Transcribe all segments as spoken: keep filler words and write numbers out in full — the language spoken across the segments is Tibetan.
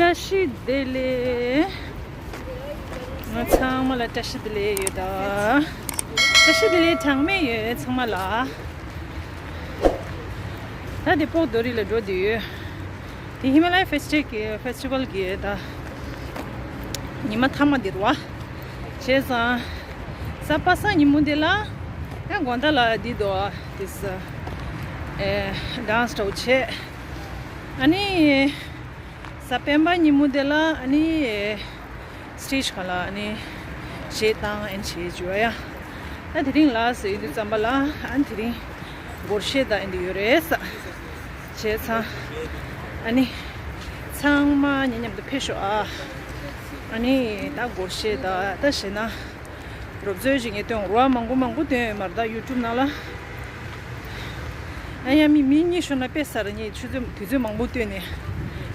བཀྲ་ཤིས་བདེ་ལེགས། ང་ཚང་མ་ལ་བཀྲ་ཤིས་བདེ་ལེགས་ཡོད་ད། བཀྲ་ཤིས་བདེ་ལེགས་གྲངས་མེད་ཡོད་ཚང་མ་ལ། ད་དེ་སྤོག་རྡོ་རི་ལ་འགྲོ་བསྡད་ཡོད། དེ་ཧི་མ་ལ་ཡ་ཕེ་སི་ཊི་ཝལ་གི་ཕེ་སི་ཊི་ཝལ་གི་ད་ཉི་མ་མཐའ་མ་དེ་རེད་བ། བྱས་ཙང་གཟའ་པ་སངས་ཉིན་མོ་དེ་ལ་ཡང་དགོང་དག་ལ་འདི་དོ་དེ་ཨེ་ཌན་སི་འདྲ་བོ་བྱས། ཨ་ནི་གཟའ་སྤེན་པ་ཉིན་མོ་དེ་ལ་ཨ་ནི་སི་ཊེ་ཇི་སྒང་ལ་ཨ་ནི་གཞས་བཏང་ཨེ་འདྲ་བྱས་བྱས་ཡ། ད་དེ་རིང་ལ་སི་ཊེ་ཇི་དེ་ཙམ་པ་ལ་ཨ་ནི་དེ་རིང་སྒོར་གཞས་དང་ཨེ་འདྲ་ཡོད་རེད་ས། བྱས་ཙང་ཨ་ནི་ཚང་མ་ངེད་མཉམ་དུ་ཕེབས་ཤོག་ཨ། ཨ་ནི་ད་སྒོར་གཞས་དང་ད་གཞས་ན། རོབ་ཚོད་ཅིག་ངས་སྟོན་རོ་མང་པོ་མང་པོ་སྟོན་ཡོད་མ་རེད་ད་ཡུ་ཊུབ་ནང་ལ། ཨ་ཡ་མི་མི་གཉིས་ཤོར་ན་དཔེ་ས་རེད་ངས་ཆུ་ཚོད་དུས་ཚོད་མང་པོ་སྟོན་ནས།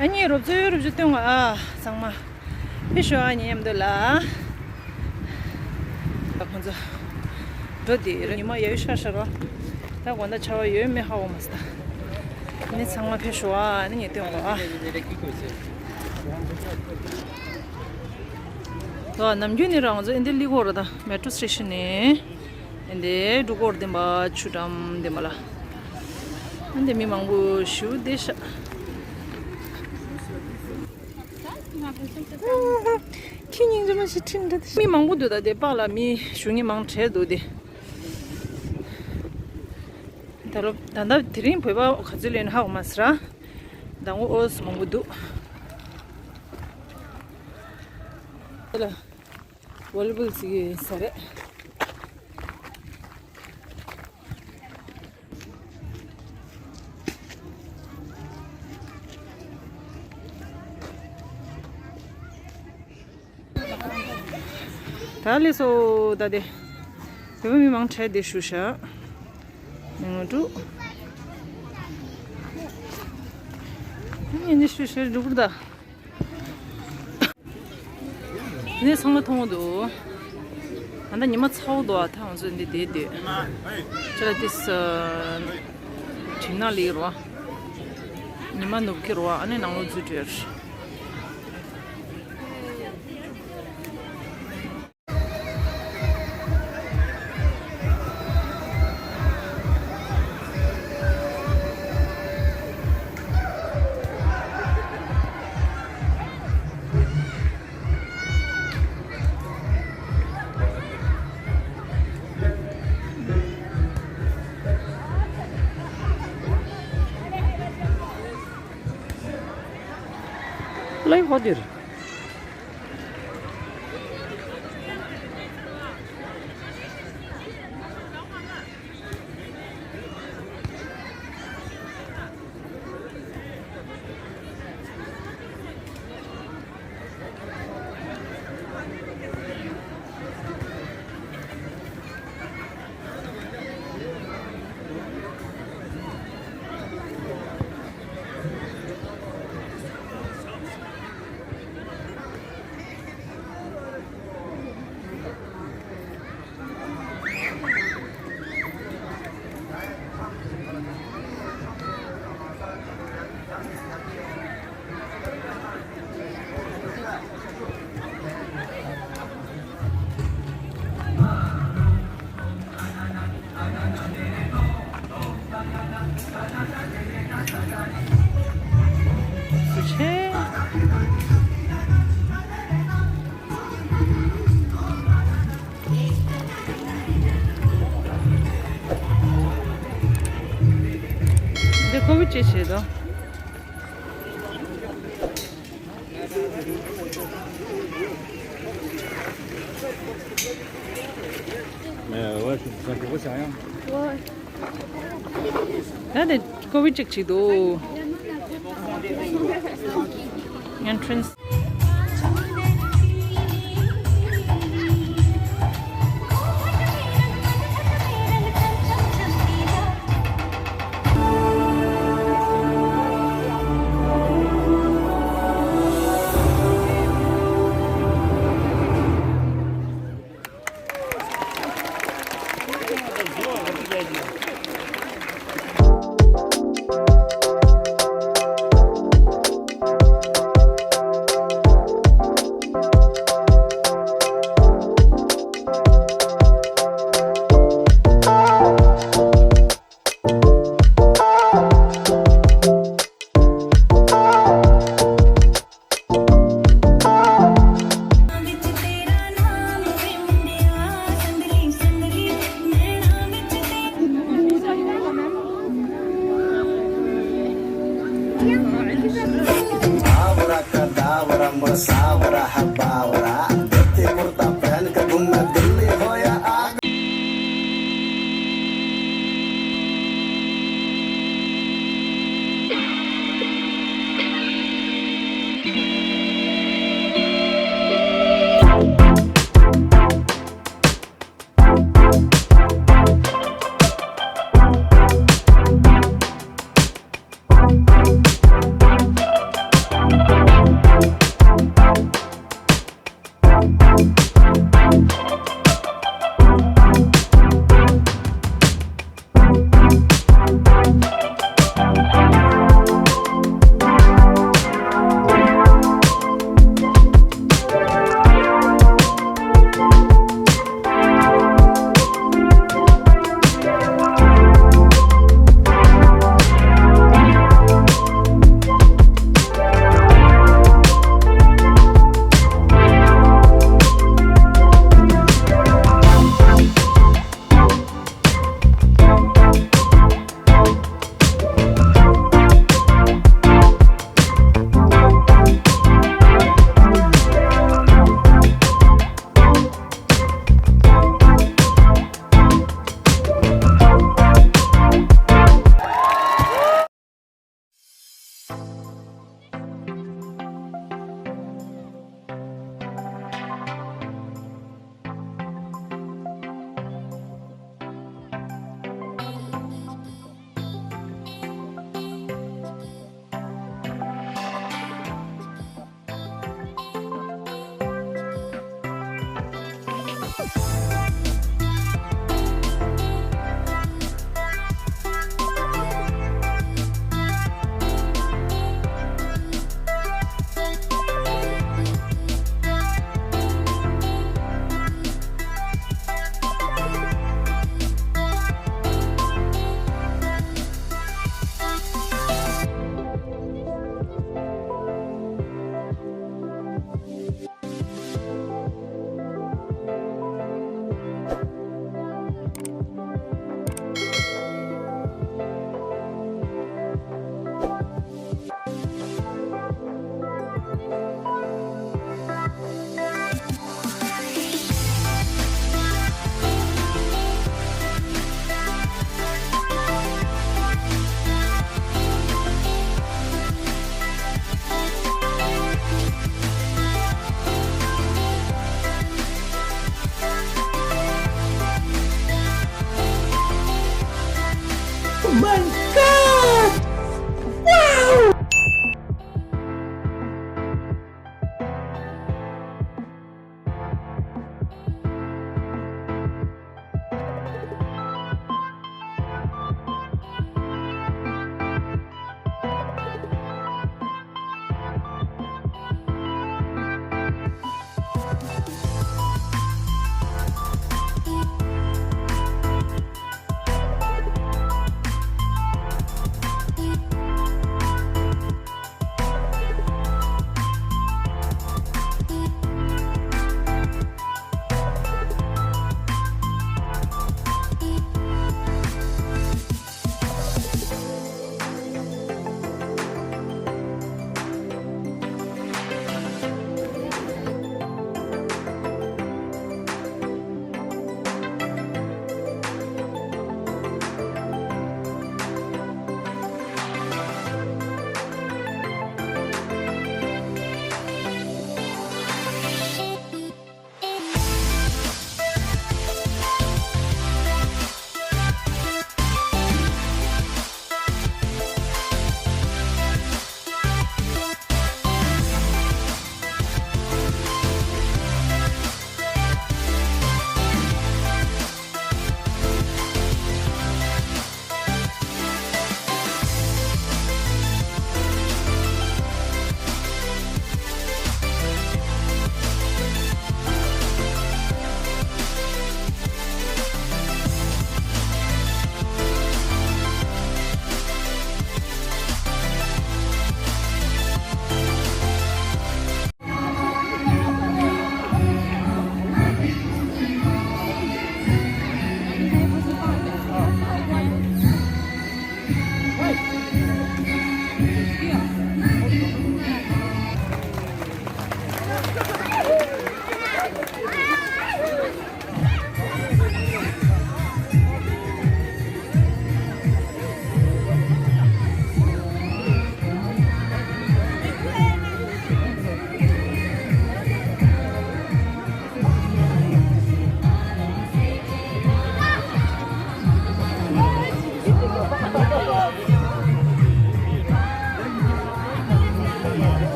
ཨ་ངས་རོབ་ཚོད་རོབ་ཚོད་སྟོན་ང་ཨ་ཚང་མ། ཕེབས་ཤོག་ཨ་ངེད་མཉམ་དུ་ལ། ད་ཁོང་ཚོ་འགྲོ་དེ་རེད་ཉི་མ་ཡ་ཡུ་ཤར་ཤར་རོ། ད་དགོང་དག་ཆར་པ་ཡོད་མེད་ཧ་གོ་མ་སོང་ད། ཨ་ནི་ཚང་མ་ཕེབས་ཤོག་ཨ་ཨ་ནི་ངས་སྟོན་གོ་ཨ། ད་ནམ་རྒྱུན་ནི་རང་ཚོ་ཨིན་དེ་ལི་གོ་ར་ད་མེ་ཊོ་སི་ཊེ་ཤན་ནས་ཨིན་དེ་འགྲོ་གོ་ར་དེ་མ་ཆུ་འགྲམ་དེ་མ་ལ། ཨིན་དེ་མི་མང་པོ་ཞུ་བསྡད་ཤག་ཁྱི་སྙིང་རྗེ་མ་ཞིག་ཁྲིད་འདྲ་དེ་མི་མང་པོ་འདུག་ད་དེ་པག་ལ་མི་ཞུ་ངེས་མང་དྲགས་འདུག་དེ། ད་ལོ་ད་ལྟ་དེ་རིང་བོད་པ་ག་ཚོད་ལེན་ཧ་གོ་མ་སི་ར། ཟླ་ངོ་ཨོ་སི་མང་པོ་འདུག་དེ་ལ་ཝོ་ལི་བོལ་ཅིག་ཡིན་ས་རེད། ད་ལས་སོ་ད་དེ། བོད་པ་མི་མང་ཁྲལ་དེ་ཞུ་ཤག་ངོ་དྲུག་ངས་ནི་ཞུ་ཤག་འགྲུབ་ད། ནས་ཚང་མ་མཐོང་གི་འདུག་ད་ལྟ་ཉི་མ་ཚ་བོ་འདུག་ཨ་ཐང་ཚོ་འདི་བསྡད་བསྡད། ཅི་ལ་ཏིས་གྲིམ་ནག་ལིག་རོ། ཉི་མ་ནུབ་ཀྱི་རོ་ཨ་ནི་ནང་ལོགས་འཛུལ་འགྲོ་ཡ་རེད། ལའི་ཧོ་དིར། འདི་ཀོ་བི་ཅི་བྱེད་དོ། ད་དེ་ཀོ་བི་ཅིག་བྱེད་དོ། Entrance། वरा मोर सावरा हबावरा, धरती कुर्ता पहन के घूमे दिल्ली हो या आगरा।